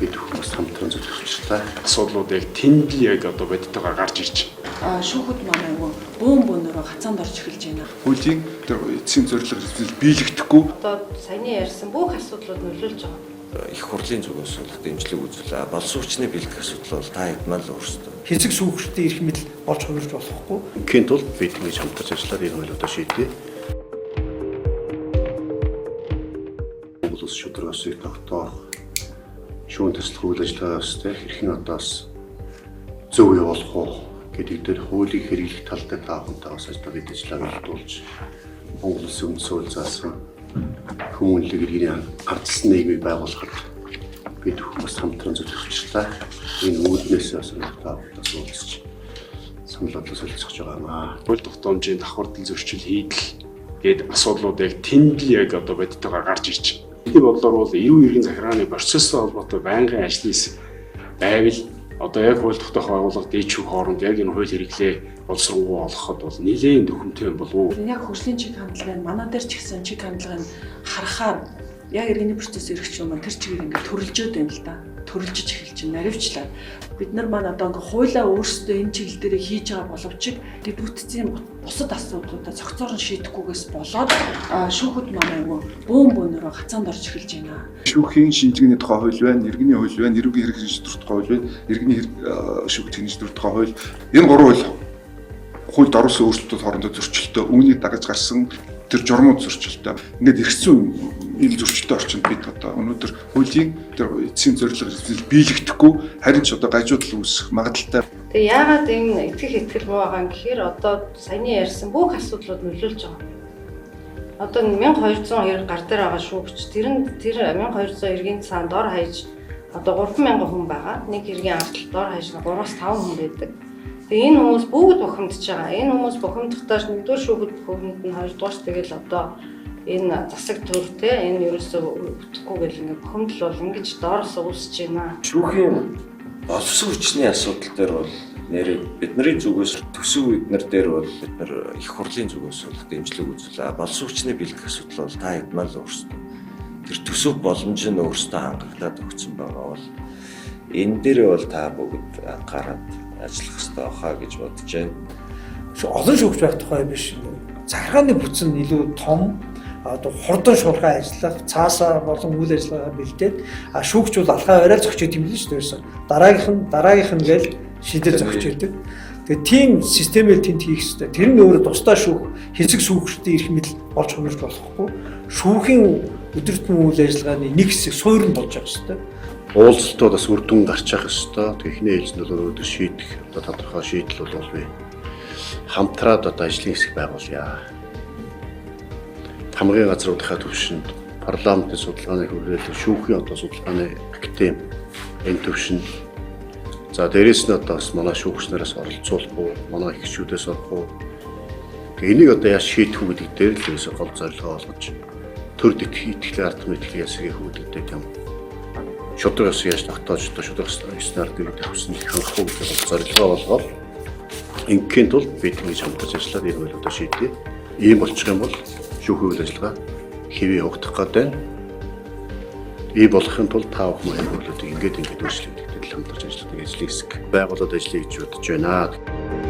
Бид хүмүүс хамтран зөвлөж. Асуудлууд яг тэнд л яг одоо бодтойгоор гарч ирж байна. Шүүхүүд маань айгүй бөөн бөөнөрөө хацаанд орж эхэлж байна. Хуулийн тэр эцсийн зорилго биелэгдэхгүй. Одоо саяны ярьсан бүх асуудлууд нөлөөлж байгаа. Их хурлын зүгээс бол дэмжлэг үзүүлээ. Болсон хүчний бэлтгэх асуудал бол та хэд маань л өөрсдөө. Хэсэг сүүхчдийн эрх мэдэл болж хувирч болохгүй. Ингийн тулд бид ингэж хамтарч ажиллаад энэ хуулиудаа шийдье. Монгол улс шударга ёсыг тогтоох, шүүн төслөх үйл ажиллагаа ёстой хэрхэн одоо бас зөв явуулах уу гэдэг дээр хуулийг хэрэглэх тал дээр та бүхэнтэй бас ажиллаа бид ажиллаа үйлдүүлж Монгол улсын үндсэн хууль заасан хүмүүнлэг иргэний ардчилсан нийгмийг байгуулахад бид хүмүүс хамтран зөвлөж. Энэ үүднээс бас та бүхэнтэй уулзч санал бодлоо солилцож байгаа юм аа. Хууль тогтоомжийн давхардал зөрчил хийдэл гээд асуудлууд яг тэнд л яг одоо бодтойгоор гарч ирж байна. Миний бодлоор бол эрүү иргэн захиргааны процесстэй холбоотой байнгын ажлын хэсэг байвал одоо яг хууль тогтоох байгууллага дээд шүүх хооронд яг энэ хууль хэрэглээ боловсронгуй олгоход бол нэлээд дөхөмтэй юм болов уу? Яг хөгжлийн чиг хандлага нь манай дээр ч гэсэн чиг хандлагыг харахаар яг иргэний процесс эрхч юм тэр чигээр ингээд төрөлжөөд байна л да. Төрөлжиж эхэлж байна, наривчлаад. Бид нар маань одоо ингээд хуулиа өөрсдөө энэ чиглэл дээр хийж байгаа боловч дэд бүтцийн бусад асуудлуудаа цогцоор нь шийдэхгүйгээс болоод шүүхүүд маань айгүй бөөн бөөнөрөө хацаанд орж эхэлж байна. Шүүхийн шинжилгээний тухай хууль байна, иргэний хууль байна, эрүүгийн хэрэг шийдвэр тухай хууль байна, иргэний шүүх шийдвэр тухай хууль. Энэ гурван хууль хуульд оруулсан өөрчлөлтүүд хоорондоо зөрчилтэй, үүнийг дагаж гарсан тэр журмууд зөрчилтэй. Ингээд эргэцсэн энэ зөрчилтэй орчинд бид одоо өнөөдөр хуулийн тэр эцсийн зорилго биелэгдэхгүй, харин ч одоо гажуудал үүсэх магадлалтай. Тэгээ яагаад энэ итгэх итгэл муу байгаа юм гэхээр одоо саяны ярьсан бүх асуудлууд нөлөөлж байгаа. Одоо 1200 хэрэг гар дээр байгаа шүүгч тэр нь тэр 1200 хэргийн цаанд дор хаяж одоо 3000 хүн байгаа. Нэг хэргийн ардтал дор хаяж 3-5 хүн байдаг. Тэгээ энэ хүмүүс бүгд бухимдаж байгаа. Энэ хүмүүс бухимдахдаа нэгдүгээр шүүхэд бухимдана, хоёрдугаар тэгэл одоо энэ засаг төр те энэ ерөөсөө өгөхгүй гэл ингээ бухимдал бол ингэж доороос үүсэж байна. Шүүхийн болсон хүчний асуудал дээр бол нэрээ бидний зүгээс төсөв эднэр дээр бол бид нар их хурлын зүгээс бол дэмжлэг үзүүлээ. Болсон хүчний бэлтгэх асуудал бол та хэд маань л өөрсдөө тэр төсөв боломж нь өөрсдөө хангаглаад өгсөн байгаа бол энэ дээр бол та бүгд анхаарат ажиллах хэрэгтэй байхаа гэж бодож байна. Олон шүүгч байх тухай биш. Захиргааны бүтц нь илүү том одоо хурдан шуурхай ажиллах, цаасаа болон үйл ажиллагаа бэлдээд шүүгч бол алхаа барайл зөгчөөд юм л шүү дээ. Дараагийнх нь гээл шийдэл зөгчөөдөг. Тэгээ тийм системээр тэнд хийх хэрэгтэй. Тэр нь өөрөө тусдаа шүүх, хэсэг шүүгчдийн эрх мэдэл болж хувирч болохгүй. Шүүхийн өдөртмөн үйл ажиллагааны нэг хэсэг суурь нь болж байгаа хэрэгтэй. Уулзалтууд бас үр дүн гарч явах ёстой. Тэгээ эхний ээлжинд бол өнөөдөр шийдэх одоо тодорхой шийдэл бол би хамтраад одоо ажлын хэсэг байгуулъя. Хамгийн газруудынхаа түвшинд парламентын судалгааны хүрээлэн шүүхийн одоо судалгааны академи энэ түвшинд за дээрэс нь одоо бас манай шүүгч нараас оролцуулах уу, манай эгчүүдээс орох уу. Тэгээ энийг одоо яаж шийдэх үү гэдэг дээр л ерөөсөө гол зорилгоо олгож төр итгэлээ ард түмний итгэлийг ясгийг гэдэг дээр юм. Шударга ёсыг яаж тогтоож одоо шударга ёсноор дэргэд авсан хангах уу гэдэг гол зорилгоо олгоод ингийн тулд бид ингэж хамтарч ажиллаад энэ хуулиудаа шийдье. Ийм болчих юм бол шүүхийн үйл ажиллагаа хэвээ явагдах гээд байна. Ийм болохын тулд та бүхэн энэ хуулиудыг ингээд өөрчлөх гэдэг хамтарч ажилладаг ажлын хэсэг байгууллаад ажиллая гэж бодож байна.